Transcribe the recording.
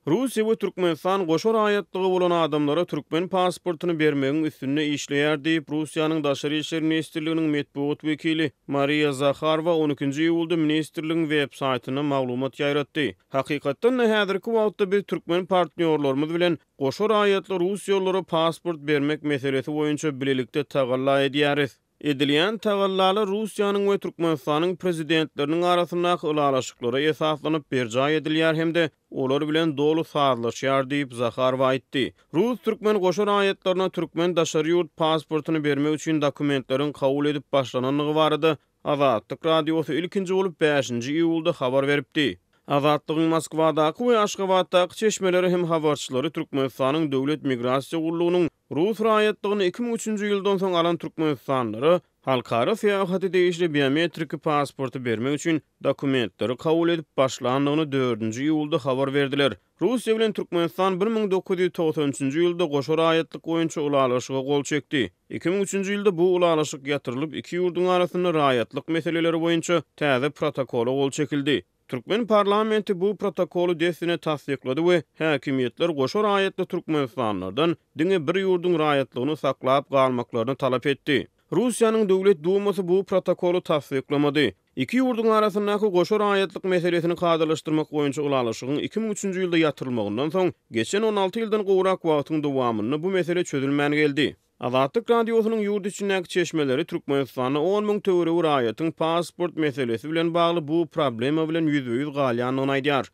Russiýa we Türkmenistan goşa raýatlygy bolan adamlara türkmen pasportyny bermegiň üstünde işleýär diýip, Russiýanyň Daşary işler ministrliginiň metbugat wekili Mariýa Zaharowa on ikinji iýulda ministrligiň web saýtynda maglumat ýaýratdy. Hakykatdan-da, häzirki wagtda biz türkmen partnýorlarymyz bilen goşa raýatly russiýalylara pasport bermek meselesi boýunça bilelikde tagalla edýäris. Edilýän tagallalar Russiýanyň we Türkmenistanyň Prezidentleriniň arasyndaky ylalaşyklara esaslanyp berjaý edilýär hem-de olar bilen doly sazlaşýar diýip, Zaharowa aýtdy. Rus-türkmen goşa raýatlaryna türkmen daşary ýurt pasportyny bermek üçin dokumentleriň kabul edip başlanandygy barada Azatlyk Radiosy ilkinji bolup bäşinji iýulda habar beripdi. Azatlygyň Moskwadaky we Aşgabatdaky çeşmeleri hem habarçylary Türkmenistanyň Döwlet migrasiýa gullugynyň Rus raýatlygyny 2003-nji ýyldan soň alan türkmenistanlylara halkara syýahaty degişli biometriki pasporty bermek üçin dokumentleri kabul edip başlandygyny dördünji iýulda habar berdiler. Russiýa bilen Türkmenistan 1993-nji ýylda goşa raýatlyk boýunça ylalaşyga gol çekdi. 2003-nji ýylda bu ylalaşyk ýatyrylyp, iki ýurduň arasynda raýatlyk meseleleri boýunça täze protokola gol çekildi. Türkmen parlamenti bu protokoly dessine tassyklady we häkimiýetler goşa raýatly türkmenistanlylardan diňe bir ýurduň raýatlygyny saklap galmaklaryny talap etdi. Russiýanyň Döwlet Dumasy bu protokoly tassyklamady. Iki ýurduň arasyndaky goşa raýatlyk meselesini kadalaşdyrmak boýunça ylalaşygyň 2003-nji ýylda ýatyrylmagyndan soň, geçen 16 ýyldan gowrak wagtyň dowamynda bu mesele çözülmän geldi. Azatlyk Radiosynyň ýurt içindäki çeşmeleri Türkmenistanda on müň töweregi raýatyň pasport meselesi bilen bagly bu problema bilen ýüzbe-ýüz galýandygyny aýdýar.